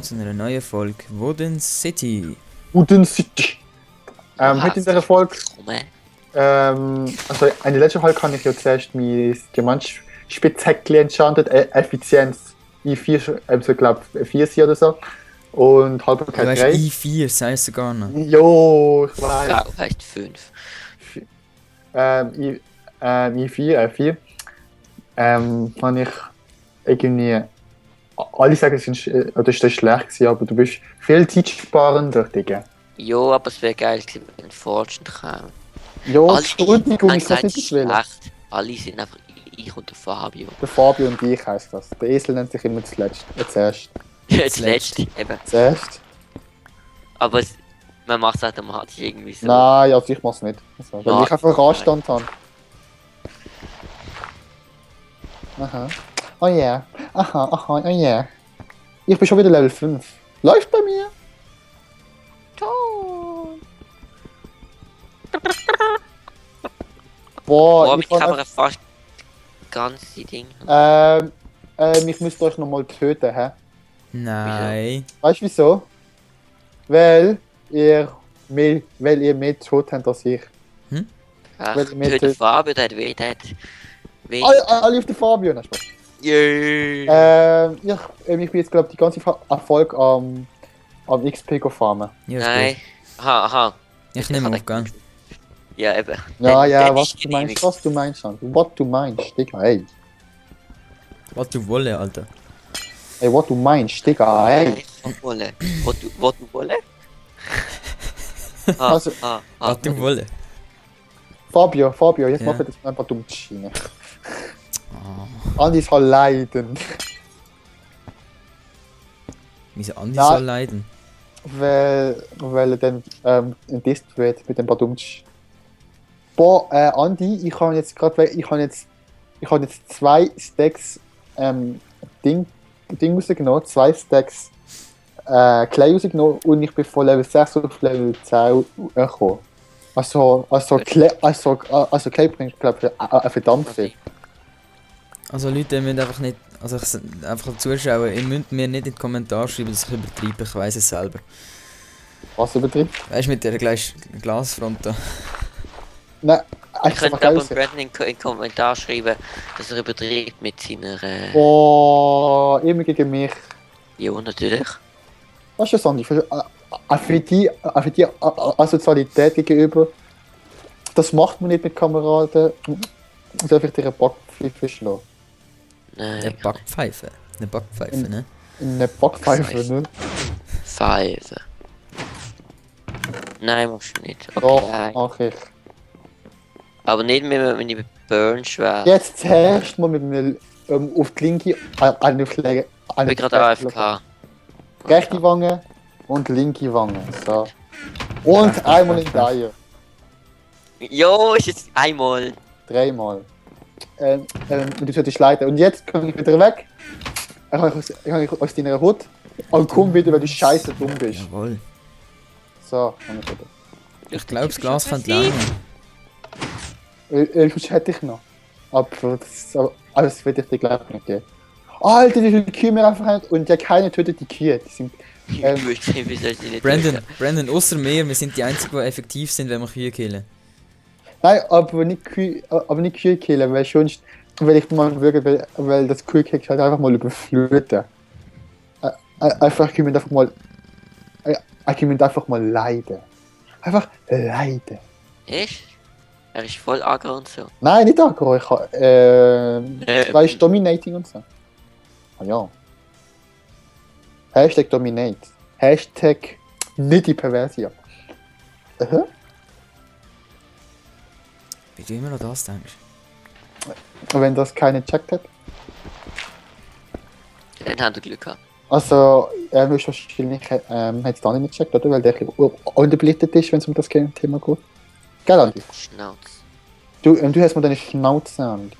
zu einer neuen Folge Wooden City. Wooden City. Heute in dieser Folge. Also, in der letzten Folge kann ich ja zuerst mein Diamantspitzhäckchen enchantet, Effizienz I4, so glaube 4 oder so. Und Haltbarkeit 3. Du hast I4, das heisst gar noch. Jo, ich weiß. Ja, heißt 5. I4, 4. Habe ich irgendwie. Alle sagen, es ist schlecht gewesen, aber du bist viel zeitsparender, Digga. Jo, aber es wäre geil gewesen, wenn ein Fortune kam. Ja, Entschuldigung, ich kann nicht will. Alle sind einfach ich und der Fabio. Der Fabio und ich heisst das. Der Esel nennt sich immer zuletzt. Zuerst. Zuletzt, eben. Zuerst? Aber man macht es automatisch irgendwie so. Nein, also ich mach's nicht. Also, weil ich einfach Anstand habe. Aha. Oh yeah. Aha, oh yeah. Ich bin schon wieder Level 5. Läuft bei mir? Boah, ich habe fast ganze Ding. Ich müsste euch nochmal töten, hä? Nein. Weißt du wieso? Weil ihr mehr tot habt als ich. Ach, der Fabio, der hat weh, Alle auf den Fabio, nein, Spaß. Ich bin jetzt, glaube die ganze Erfolg am XP farmen. Ja, nein. Aha. Ich nehme auf, gell? Ja, eben. Ja, was du meinst, Digga, ey. Was du wolle, Alter. Ey, was du meinst, Digga, ey. Was du wolle? Was du wolle. Fabio, jetzt mach ich das einfach dumm Schiene. Andi soll leiden. Wieso Andi soll leiden? Weil er dann entdisst wird mit dem Badumtsch. Boah, Andi, ich habe jetzt 2 Stacks Ding rausgenommen, 2 Stacks Clay rausgenommen und ich bin von Level 6 auf Level 10 gekommen. Also Clay bringt, glaube ich, verdammt viel. Also Leute, ihr müsst einfach nicht, also einfach Zuschauer, ihr müsst mir nicht in die Kommentare schreiben, dass ich übertreibe, ich weiss es selber. Was übertreibt? Weißt du, mit der Glasfront da. Nein, ich könnte aber Brandon in den Kommentar schreiben, dass er übertreibt mit seiner... Boah, immer gegen mich. Ja, natürlich. Weißt du, Sandy, für die Asozialität gegenüber, das macht man nicht mit Kameraden, darf ich dir einen Backpfeife schlagen? Nein. Eine Backpfeife, ne? Eine Backpfeife, ne? Pfeife. Nein, machst du nicht. Okay, Doch, mach ich. Aber nicht mehr, wenn ich mit Burn schwer. Jetzt zuerst mal mit einem auf die linke, Ich bin gerade AFK. Rechte Wange und linke Wange, so. Und einmal in die Eier. Jo, ist jetzt einmal. 3-mal. Und du solltest leiten. Und jetzt kann ich wieder weg. Dann kann ich aus deiner Hut. Und komm wieder, weil du scheiße dumm bist. Jawohl. So, kann ich wieder. Ich glaube, das Glas kann länger. Sonst hätte ich noch. Aber das würde ich dir glaube ich nicht geben. Alter, wie viele Kühe wir einfach haben. Und ja, keine tötet die Kühe. Die sind... Brandon, außer mir sind die einzigen, die effektiv sind, wenn wir Kühe killen. Nein, aber nicht Kühe killen, weil sonst will ich mal wirklich, weil das Kühlkick halt einfach mal überfluten. Ich müssen einfach mal leiden. Einfach leiden. Echt? Er ist voll aggro und so. Nein, nicht aggro, ich weißt Dominating und so. Ah ja. Hashtag Dominate. Hashtag nicht die Perversion. Wie du immer noch das denkst. Wenn das keiner gecheckt hat. Dann hat er Glück gehabt. Also, wahrscheinlich hat es da nicht gecheckt, oder? Weil der ein bisschen unterbelichtet ist, wenn es um das Thema geht. Gell, Andi? Schnauz. Du hast mir deine Schnauze an.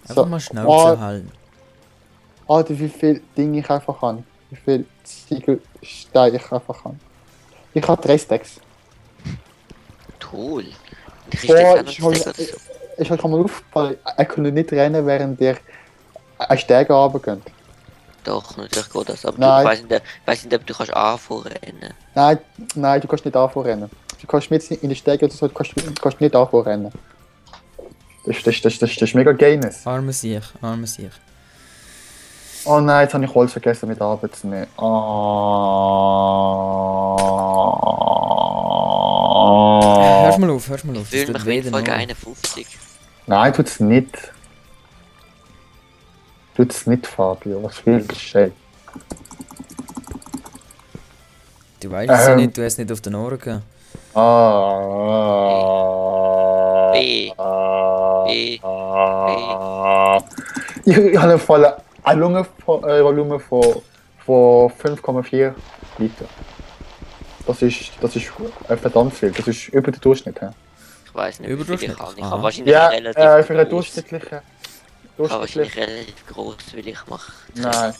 Einfach mal Schnauze halten. Alter, wie viele Dinge ich einfach habe. Wie viele Ziegelsteine ich einfach habe. Ich habe 3 Stacks. Toll. Ich habe mal aufgefallen, er konnte nicht rennen, während er einen Steg runtergeht. Doch, natürlich geht das. Aber Nein. ich weiss nicht, ob du kannst anfahren. Nein, du kannst nicht anrennen. Du kannst mit in die Stege oder so, du kannst nicht anrennen. Das ist mega gaines. Arme Sieg. Oh nein, jetzt habe ich Holz vergessen mit Arbeit zu nehmen. Hörst mal auf. Ich fühle mich wie Folge 51. Nein, tut's nicht. Tut's nicht, Fabio. Was willst du? Du weißt es ja nicht, du hast es nicht auf den Ohren gehabt. B. Ich habe voll ein Lungenvolumen von 5,4 Liter. Das ist verdammt viel. Das ist über den Durchschnitt. He? Ich weiß nicht, wie viel ich kann. Ich Aha. habe wahrscheinlich Ja, relativ für einen groß. durchschnittlichen. Ich habe wahrscheinlich relativ groß, weil ich mache. Nein.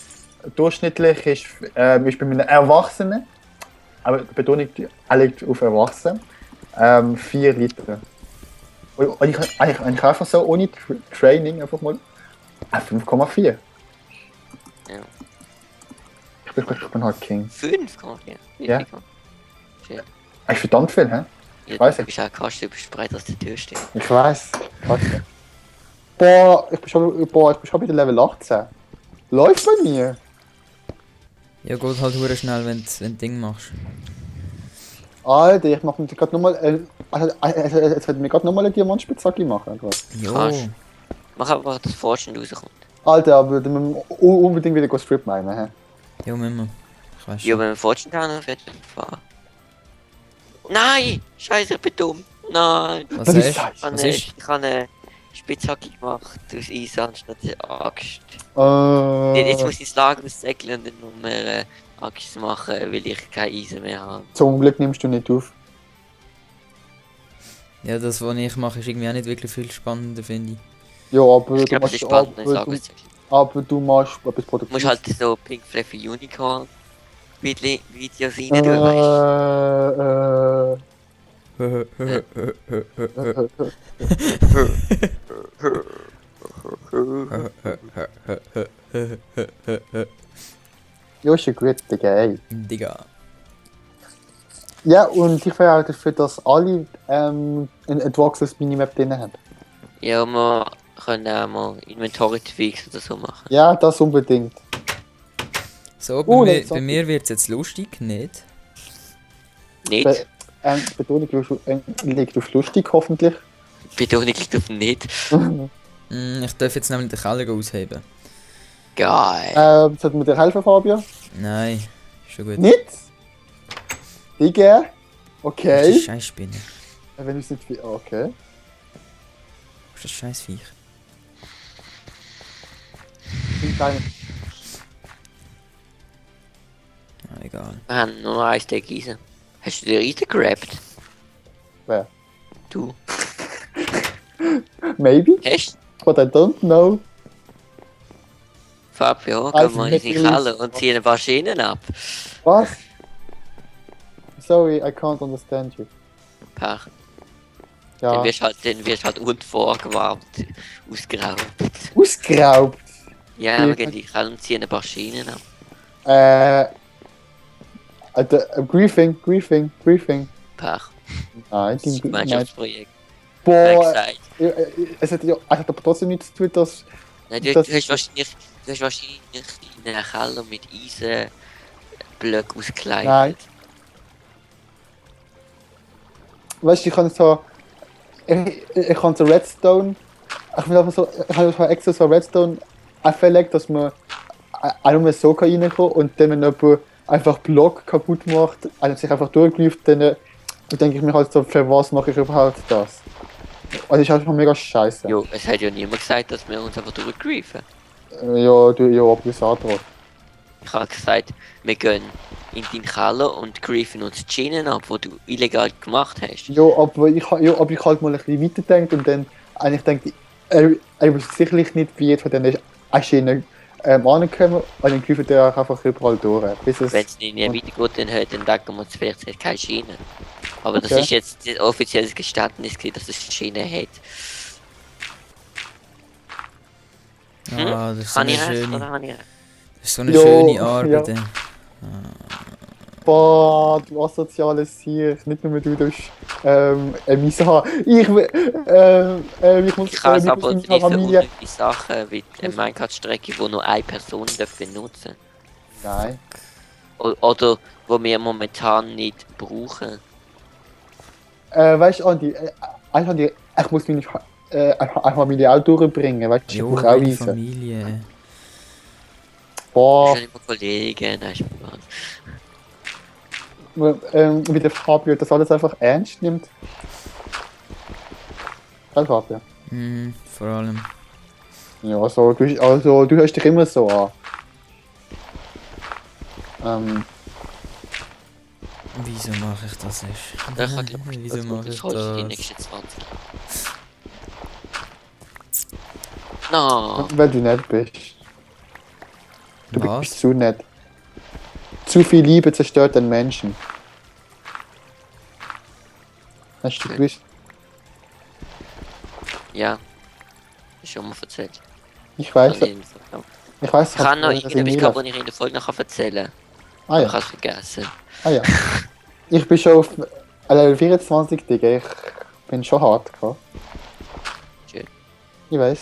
Durchschnittlich ist bei einem Erwachsenen, aber die Betonung liegt auf Erwachsenen, 4 Liter. Und ich einfach so ohne Training einfach mal 5,4. Ja. Ich bin halt King. 5 kann ich. Ja. Shit. Das ist verdammt viel, hä? Ja, weiß du ich. bist auch Kasten, du bist breit aus der Tür stehen. Ich weiß. Boah, ich bin schon wieder Level 18. Läuft bei mir. Ja, geht halt hure schnell, wenn du Ding machst. Alter, ich mach mir gerade nochmal. Jetzt wird mir gerade nochmal eine Diamantspitzhacke machen. Jo. Kannst. Mach einfach, dass Fortune rauskommt. Alter, aber du musst unbedingt wieder Strip meinen, hä? Jo, immer. Ich weiß Ja, schon. wenn wir Fortune haben, dann wird fahren. Nein! Scheiße, ich bin dumm. Nein! Was Das ist sagst scheiße. Was ist? Ich habe eine Spitzhacke gemacht aus Eis anstatt der Axt. Jetzt muss ich das Lager aussäckeln und dann noch mehr Axt machen, weil ich kein Eisen mehr habe. Zum Glück nimmst du nicht auf. Ja, das, was ich mache, ist irgendwie auch nicht wirklich viel spannender, finde ich. Ja, aber Ich du glaube, es ist machst. spannend, das Lager aussäckeln. Aber du machst etwas Du Produktives. musst halt so Pink Fluffy Unicorn Videos rein tun, weißt Ja, ist ein guter Gay. Digga. Ja, und ich wäre auch dafür, dass alle ein Advoxes Minimap drin haben. Ja, wir können auch mal Inventory Tweaks oder so machen. Ja, das unbedingt. So, jetzt bei sag mir wird es jetzt lustig, nicht? Nicht? Betonung liegt auf lustig, hoffentlich. Betonung liegt auf nicht. Ich darf jetzt nämlich den Keller ausheben. Geil. Sollten wir dir helfen, Fabio? Nein, ist schon gut. Nicht? Digga? Das ist Okay. scheiß Spinne. Wenn du es nicht. Okay. Das ist scheiß Viech. Bin klein. Ah, egal. Wir haben nur noch ein Stück Eisen. Hast du dir Eisen gerappt? Wer? Du. Maybe? Hast du? But I don't know. Fabio, Also gehen wir in die nicht Keller und ziehen ein paar Schienen ab. Was? Sorry, I can't understand you. Pach. Ja. Dann wirst du halt unten vorgewärmt, ausgeraubt. Ausgeraubt. Ja, Ja. wir gehen in die Keller und ziehen ein paar Schienen ab. Griefing. Pach. Nein, Das ist ein nein. Gemeinschaftsprojekt. Boah, Gesagt. es hat aber trotzdem nichts zu tun, dass. Nein, das- du hast wahrscheinlich in einen Keller mit Eisenblöcken ausgekleidet. Nein. Weißt du, ich kann so. Ich kann so Redstone. Ich will einfach so. Ich habe so extra so Redstone auferlegt, dass man auch nur so reinkommen kann und dann, wenn jemand einfach Block kaputt macht, also sich einfach durchgreift, dann denke ich mir halt so, für was mache ich überhaupt das? Und das ist einfach mega scheiße. Jo, es hat ja niemand gesagt, dass wir uns einfach durchgreifen. Ja, aber das ist auch drauf. Ich habe gesagt, wir gehen in deinen Keller und greifen uns die Schienen ab, die du illegal gemacht hast. Ja, aber ich halt mal ein bisschen weiterdenkt und dann eigentlich denke er wird sicherlich nicht wie jetzt von diesen Schienen ankommen und dann greift er auch einfach überall durch. Bis es, Wenn es nicht weitergeht, dann denken wir uns vielleicht, es hat keine Schiene. Aber das Okay. ist jetzt das offizielles Geständnis, dass es Schiene hat. Ah, das ist so Kann eine ich recht schöne. oder habe ich recht? Das ist so eine Jo, schöne Arbeit. ja. Ja. Boah, du asoziales Tier. Nicht nur du darfst Misa haben. Ich muss Ich kann es mit aber meiner nicht für Familie. unnötige Sachen wie die Minecraft-Strecke, wo nur eine Person darf benutzen. Nein. Oder wo wir momentan nicht brauchen. Weißt du, Andi, ich muss meine Familie auch durchbringen. Weißt du, ich Jo, brauche auch meine Eisen. Familie. Boah, Schon immer Kollegen, nein, Spaß. wie der Fabio das alles einfach ernst nimmt. Kein Fabio. Mhm, vor allem. Ja, also du hörst dich immer so an. Wieso mache ich das erst? Ich habe glaube Wieso mache ich das Holz die das? nächsten 20. No. Weil du nett bist. Du bist Was? zu nett. Zu viel Liebe zerstört den Menschen. Hast du Okay. gewusst? Ja. Ist schon mal erzählt. Ich weiß, Ich ich weiß, kann noch dass irgendetwas nie gehabt, läuft. was ich in der Folge noch erzählen Ah kann. Ich ja, habe es vergessen. ah ja. Ich bin schon auf Level 24, Digga. Ich bin schon hart. Schön. Ich weiß.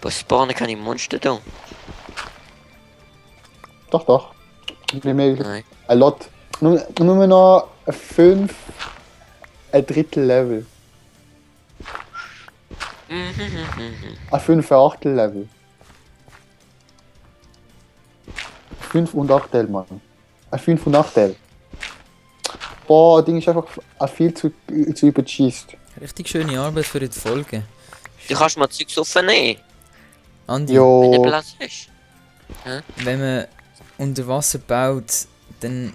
Bei Spawnen kann ich Monster tun. Doch. Wie möglich. Nein. A lot. Nur noch 5 ein Drittel Level. Ein 5 Achtel Level. 5 und Achtel, Mann. Ein 5 und Achtel. Boah, Ding ist einfach viel zu überschießt. Richtig schöne Arbeit für die Folge. Du kannst mal Zeugs aufnehmen, Andi, wenn du Jo, Platz hast. wenn man unter Wasser baut, dann.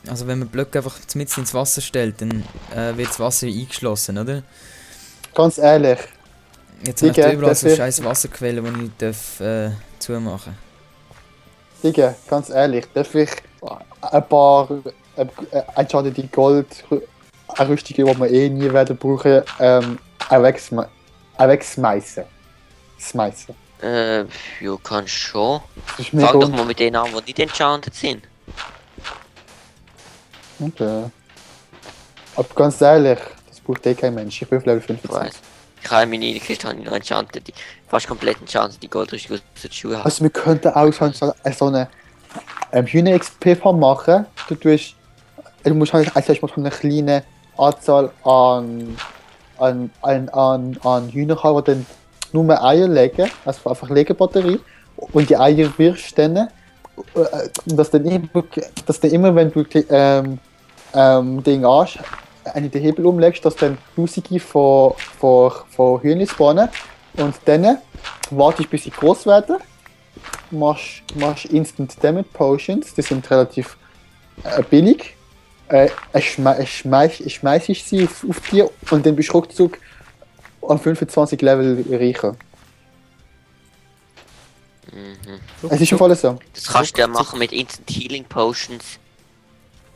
Also wenn man Blöcke einfach mitten ins Wasser stellt, dann wird das Wasser eingeschlossen, oder? ganz ehrlich. Jetzt habe ich Digga, da überall so das scheiß Wasserquellen, die ich nicht zumachen darf. Digga, ganz ehrlich, darf ich ein paar entscheidende Gold-Rüstungen, die wir eh nie werden brauchen, wegschmeißen. Schmeißen. Ja, kannst schon. Das ist mega Fang doch mal mit denen an, die nicht enchanted sind. Okay. Aber ganz ehrlich, das braucht eh kein Mensch. Ich bin auf Level Ich 25. weiß. Ich habe meine Kiste habe ich noch enchanted, fast komplett enchanted, die Goldrüstung aus den Schuhen haben. Also wir könnten auch so eine Hühner-XP-Farm machen. Du musst halt eine kleine Anzahl an Hühner haben, die dann nur Eier legen, also einfach Legebatterie. Und die Eier wirfst dann, dass dann immer wenn du Ding hast, den Hebel umlegst, dass dann Tausende von Hühnchen spawnen. Und dann wartest bis sie groß werden. Machst Instant Damage Potions, die sind relativ billig. Schmeiß ich sie auf dir und dann bist du ruckzuck an 25 Level reicher. Es ist schon voll so. Das kannst du ja machen mit Instant Healing Potions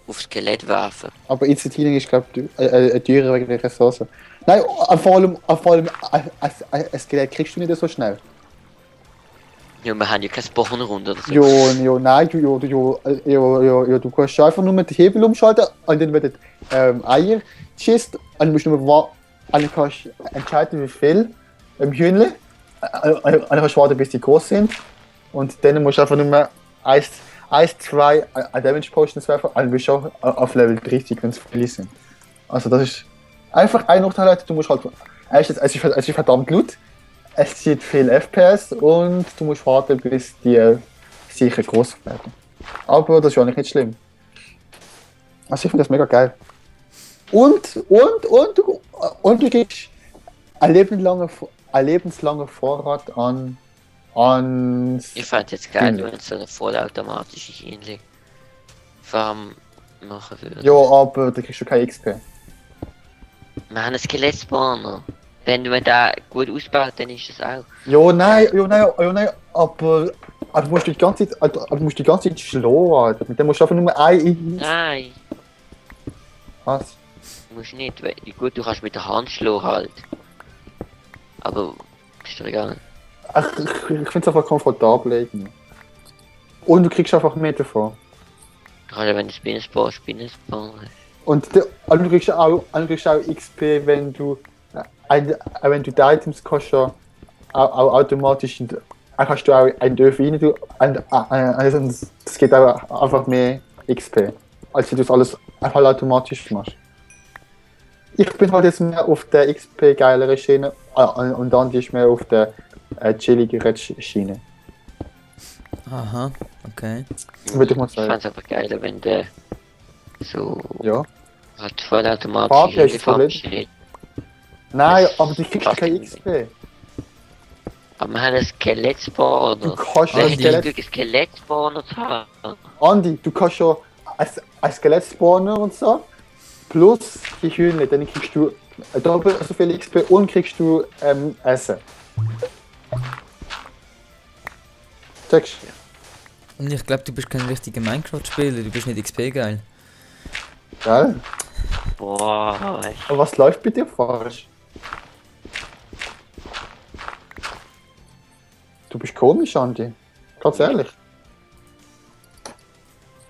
aufs Skelett werfen. Aber Instant Healing ist, glaube ich, teurer wegen der Ressourcen. Nein, vor allem ein Skelett kriegst du nicht so schnell. Ja, wir haben ja kein Spawnrunde oder so. Du kannst einfach nur mit dem Hebel umschalten und dann werden Eier geschisst und dann musst du nur dann kannst du entscheiden, wie viel Hühnchen. Dann kannst du warten, bis die groß sind. Und dann musst du einfach nur 1, 2 Damage Potions werfen und dann bist du auch auf Level 30, wenn es viele sind. Also das ist einfach ein Nachteil, du musst halt. Es ist verdammt laut. Es zieht viel FPS und du musst warten, bis die sicher groß werden. Aber das ist eigentlich nicht schlimm. Also ich finde das mega geil. Und du kriegst einen lebenslangen Vorrat an Ich fand jetzt geil, wenn es so eine vollautomatische Hähnchen-Farm machen würde. Ja, aber da kriegst du keine XP. Wir haben einen Skelett-Spawner. Wenn man da gut ausbaut, dann ist das auch. Nein, aber du musst die ganze Zeit schlagen, Alter. Mit dem musst du einfach nur Nein, Was? du musst nicht. Gut, du kannst mit der Hand schlagen halt. Aber ist doch egal. Ich finde es einfach komfortabel irgendwie. Und du kriegst einfach mehr davon. Gerade wenn du Spinnenspar hast. Und du kriegst auch XP, wenn du wenn du die Items kannst ja auch automatisch kannst du auch ein Dörf rein tun. Also das geht auch einfach mehr XP, als wenn du das alles einfach automatisch machst. Ich bin halt jetzt mehr auf der XP geilere Schiene und dann ist mehr auf der chilligere Schiene. Aha, okay. Würde ich mal Ich sagen. fand's einfach geiler, wenn der so Ja. halt vollautomatisch Farbia ist das Farbe Problem. steht. Nein, aber du kriegst kein XP. Aber wir haben einen Skelettspawner. Du kannst Wer ein hätte Skelett. Glück, einen Skelettspawner zu haben? Andi, du kannst schon ein Skelett spawnen und so. Plus die Hühner, dann kriegst du doppelt so viel XP und kriegst du Essen. Checkst Und ich glaube, du bist kein richtiger Minecraft-Spieler, du bist nicht XP-geil. du? Gell? Boah, Aber was läuft bei dir falsch? Du bist komisch, Andi. Ganz ehrlich.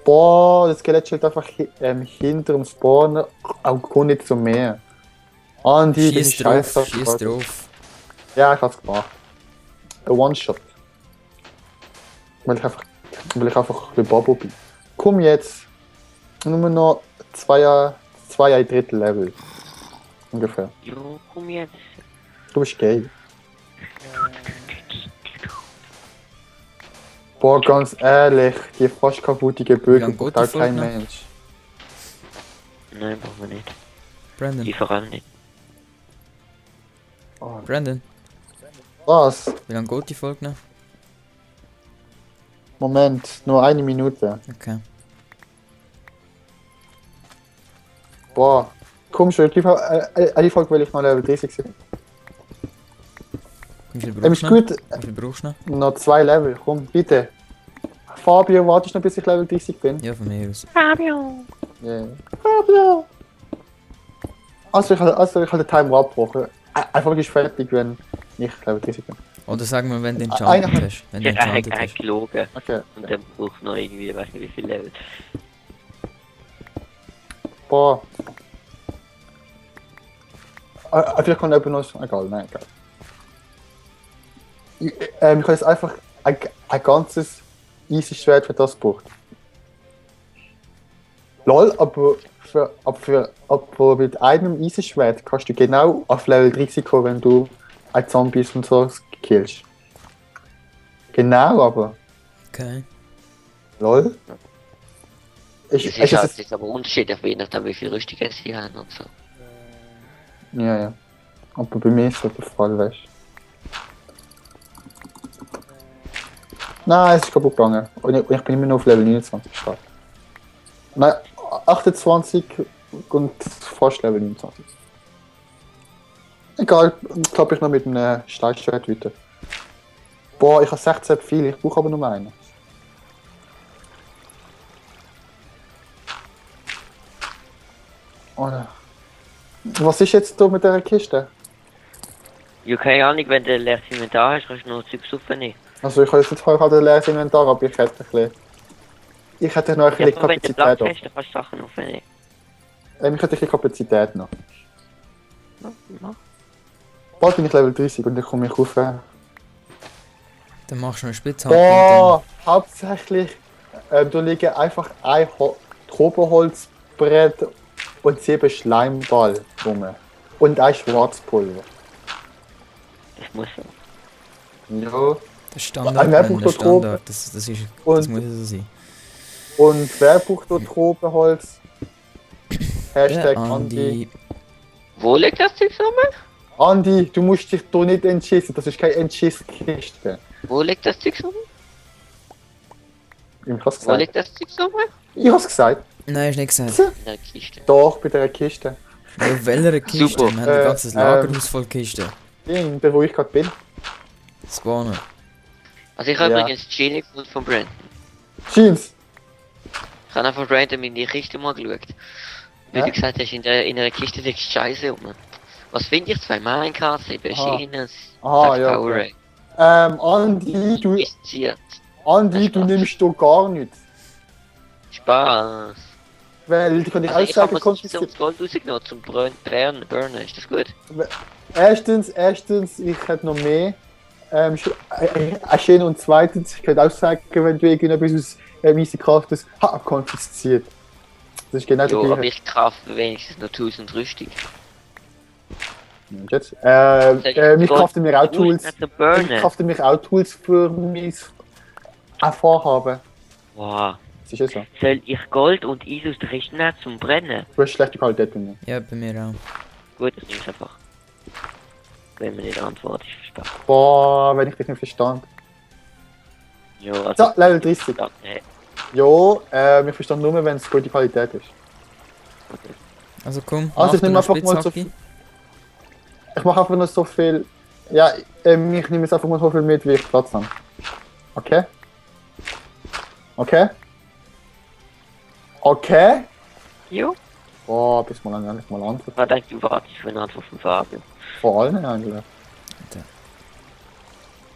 Boah, das Skelett steht einfach hinter dem Spawner und kommt nicht zum Meer. Andi, das ist Schieß drauf, scheiße. schieß drauf. Ja, ich hab's gemacht. Ein One-Shot. Weil ich einfach ein bisschen Bobo bin. Komm jetzt. Nur noch ein Drittel Level. Ungefähr. jo, komm jetzt. Du bist gay. Boah, ganz ehrlich, die fast kaputte Wie Bögen lange braucht geht die auch kein Folge noch? Mensch. Nein, brauchen wir nicht. Brandon, Die vor allem nicht. Oh, Brandon, was? wie lange geht die Folge noch? Moment, nur eine Minute. Okay. Boah, komm schon, die Folge will ich noch Level 30 sehen. Wie viel Ist brauchst du noch? gut, Wie viel brauchst du noch? noch 2 Level, komm, bitte. Fabio, wartest du noch bis ich Level 30 bin? Ja, von mir aus. Fabio! Yeah. Fabio! Also ich halt den Timer abgebrochen. Einfach ist fertig, wenn ich Level 30 bin. Oder sagen wir, wenn du Einer- enchanted hast. Wenn du Er hat enchanted hast. gelogen. Okay. Und dann braucht noch irgendwie, weiß nicht wie viel Level. Boah. Vielleicht kann jemand noch... Egal, nein, egal. Ich kann jetzt einfach ein ganzes easy Schwert für das braucht. Lol, aber mit einem easy Schwert kannst du genau auf Level 30 kommen, wenn du ein Zombies und so killst. Genau, aber... Okay. Lol. Es ist halt jetzt aber unterschiedlich, je nachdem wie viel Rüstungen sie haben und so. Ja, ja. Aber bei mir ist das der Fall, weißt du. Nein, es ist kaputt gegangen. Und ich bin immer noch auf Level 29 gestartet. Nein, 28 und fast Level 29. Egal, glaube ich noch mit einem Schleitschwert weiter. Boah, ich habe 16 Pfeile, ich brauche aber nur einen. Oder? Was ist jetzt da mit dieser Kiste? Ja, keine Ahnung, wenn du ein leeres Inventar hast, kannst du noch Zeugs aufnehmen. Also ich habe jetzt nicht halt ein leeres Inventar, aber ich hätte noch ein bisschen Ja, aber wenn du Platz Kapazität noch. hast, dann kannst du Sachen aufnehmen. Ich hätte ein bisschen Kapazität noch. Ja. Bald bin ich Level 30 und dann komme ich rauf. Dann machst du eine Spitzhacke Boah, hauptsächlich da liegen einfach ein Tropenholzbrett und 7 Schleimball rum. Und ein Schwarzpulver. Das muss so. Ja. und dann der Standard, Wer Mann, braucht der da Tropen? Standard, das muss Und- so sein. Und wer braucht da Tropenholz? Der Hashtag Andi. Andi. Wo liegt das Zeug rum? Andi, du musst dich da nicht entschießen, das ist keine Entschisskiste. Wo liegt das Zeug rum? Ich hab's Wo gesagt. liegt das Zeug rum? Ich hab's gesagt. Nein, hast nicht gesagt. In der Kiste. Doch, bei der Kiste. Auf welcher Kiste? Super. Wir haben ein ganzes Lagerhaus voll Kisten. Ding, der wo ich gerade bin. Spawner. Also ich habe Ja. übrigens Chili von Brandon. Jeans. Ich habe einfach random in die Kiste mal geschaut. Wie Ja? du gesagt hast, in einer Kiste liegt Scheiße rum. Was finde ich? 2 Minecards, 7 Aha. Schienen, 6 Aha, ja, Power okay. Ray. Andi, du nimmst doch gar nichts. Spaß. Weil, die kann ich Also ich habe aussagen, das Gold rausgenommen zum Burnen. Ist das gut? Erstens, ich hätte noch mehr. Schön und zweitens, ich könnte auch sagen, wenn du irgendetwas aus meiner Kraft konfisziert. Das ist genau Jo, der aber ich kaufe wenigstens noch 1000 Rüstung. Jetzt. Ich kaufte mir auch Tools. Ich kaufte mir auch Tools für mein Vorhaben. Wow. Das ist ja so. Soll ich Gold und Eis aus der Kiste nehmen zum Brennen? Du hast schlechte Qualität bei mir. Ja, bei mir auch. Gut, das nehme ich einfach. Wenn man nicht antwortet, ist Spaß. Boah, wenn ich dich nicht verstand. Jo, also... So, Level 30. Ja, nee. Jo, ich verstand nur, wenn es gute Qualität ist. Okay. Also komm, Also ich mach nehme noch einfach mal so Spitzhacke. viel. Ich mache einfach nur so viel. Ja, ich nehme jetzt einfach mal so viel mit, wie ich Platz habe. Okay? Okay? Okay? Jo. Boah, bis mal endlich mal antworten. Ich denke, du wartest für eine Antwort von Fabio. Vor allem eigentlich.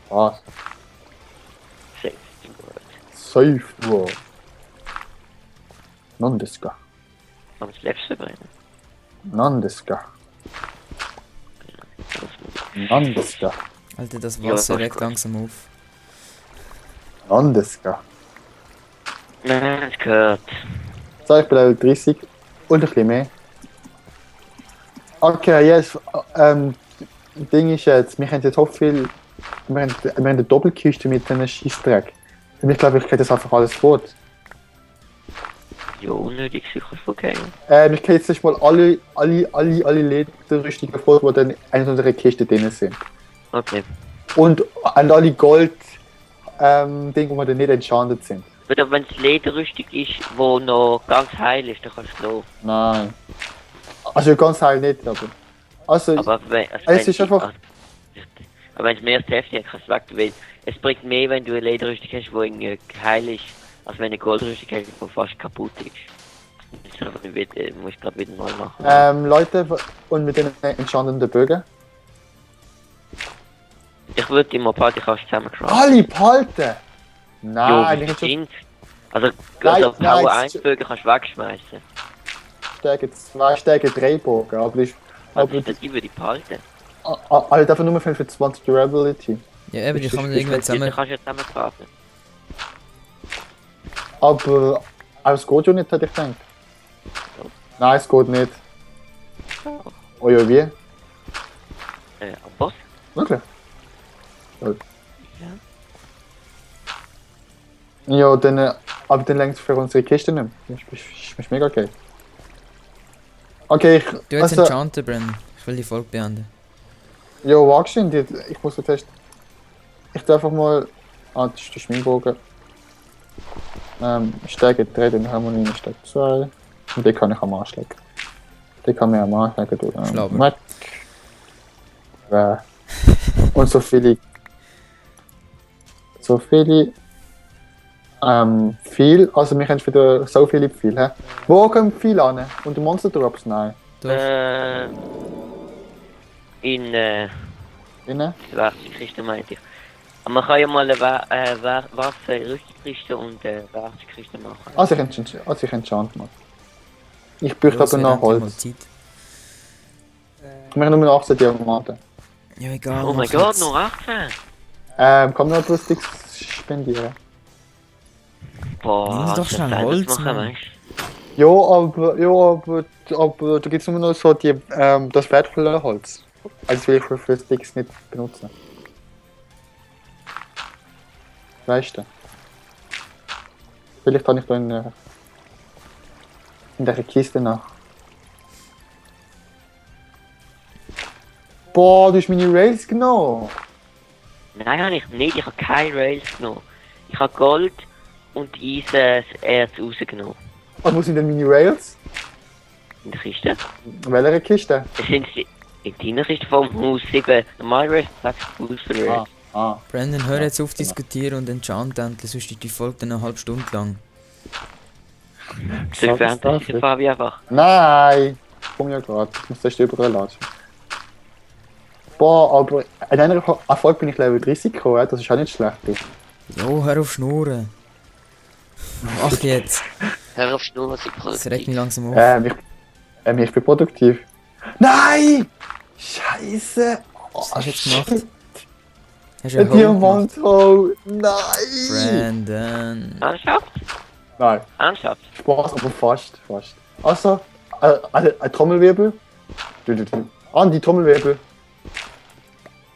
Was? Safe Word. Safe Word. Nondeska. Am das letzte brennen. Nondeska. Nondeska. Alter, das Ja, Wasser das ist regt gut. langsam auf. Nondeska. Nein, es gehört. So, ich bin Level 30 und ein bisschen mehr. Okay, jetzt, Ding ist jetzt, wir haben jetzt so viel, wir haben eine Doppelkiste mit einem Scheissdreck. Und ich glaube, ich kriege das einfach alles fort. Jo, unnötig sicher vergehen. Ich kriege jetzt mal alle Lederrüstungen fort, die dann in unserer Kiste drin sind. Okay. Und an alle Gold, Dinge, die dann nicht enchanted sind. Oder wenn es Lederrüstung ist, wo noch ganz heil ist, dann kannst du laufen. Nein. Also ganz heil nicht, aber. Also, Aber wenn es ist einfach. Aber wenn es mehr Safety hat, kannst du weg, weil es bringt mehr, wenn du eine Lederrüstung hast, die irgendwie heil ist, als wenn eine Goldrüstung hast, die fast kaputt ist. Das ist einfach nicht, muss ich gerade wieder neu machen. Leute, und mit den enchantenden Bögen. Ich würde immer Party kannst zusammencraften. Alle behalten! Nein, ich Jo, hätte schon stimmt. Also, Nein, also nein, Power es- 1 Bögen kannst du wegschmeißen. Stärke 2, Stärke 3 Bogen, aber ich. Aber Aber die würde ich behalten. alle dafür nur 25 Durability. Ja, eben, die kann man irgendwann Die zusammen... kannst du ja zusammencraften. Aber es geht ja nicht, hätte ich gedacht. Nein, es geht nicht. Oh ja, wie? Am Boss? Wirklich? Ja, dann, aber dann längst für unsere Kiste nicht mehr. Das ist mega geil. Okay, Du jetzt enchanten, Brenn. Ich will die Folge beenden. Ja, wagst du ich muss den Test. Ich darf einfach mal. Ah, das ist der Schminkbogen. Stärke 3, dann haben wir noch Stärke 2. Und den kann ich am Anschlagen. Den kann man am Anschlagen durch. Schlauber. Und so viele. Viel. Also, wir haben wieder so viele viel. He? Wo kommen viel an? Und die Monster Drops? Nein. Doch. In Innen? Werkzeugkiste meinte ich. Aber man kann ja mal eine Waffen-Rüstungskiste und Werkzeugkiste machen. Also, ich enchant mal. Ich bräuchte Los, aber wir noch haben mal Holz. Zeit. Wir haben nur 18 Diamanten. Ja, egal. Oh mein mach Gott, dus- jetzt. nur 18! Kann man noch etwas Sticks spendieren? Boah, Nimm doch das schnell soll Holz, das machen, Mann. weißt Aber da gibt es immer noch so die, das wertvolle Holz. Also will ich für Sticks nicht benutzen. Weißt du? Vielleicht habe ich da in der Kiste nach. Boah, du hast meine Rails genommen. Nein, habe ich nicht. Ich habe keine Rails genommen. Ich habe Gold und Eisenerz rausgenommen. Und wo sind denn meine Rails? In der Kiste. In welcher Kiste? Es sind sie in deiner Kiste vom Haus 7. Normal Rails, 6 Haus für Rails. Brandon, hör Ja, jetzt auf genau. diskutieren und enchant endlich, sonst ist die Folge dann eine halbe Stunde lang. So während der Fabi einfach. Nein! Ich komm ja gerade. Ich muss das überall lassen. Boah, aber in einer Erfolg bin ich Level 30 gekommen, ja, das ist auch nicht schlecht. Jo, hör auf Schnurren. Ach jetzt. Hör auf Schnur, was ich Das regt mich langsam auf. Ich bin produktiv. Nein! Scheiße! Was hast du jetzt gemacht? Hast du Ein einen Hole gemacht? Diamanthole! Nein! Brandon. Ernsthaft? Nein, Ernsthaft? Spaß, aber fast. Also, ein Trommelwirbel. An die Trommelwirbel.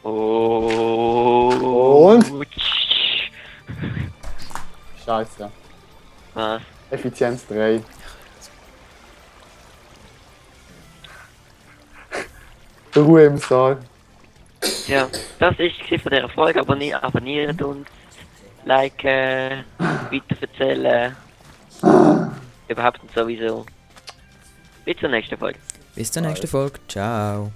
Oh. Und? Scheiße. Was? Effizienz 3. Ruhe im Saal. Ja, das ist es von dieser Folge. Abonniert uns, liken, weiterverzählen. Überhaupt und sowieso. Bis zur nächsten Folge. Bis zur nächsten Folge. Ciao.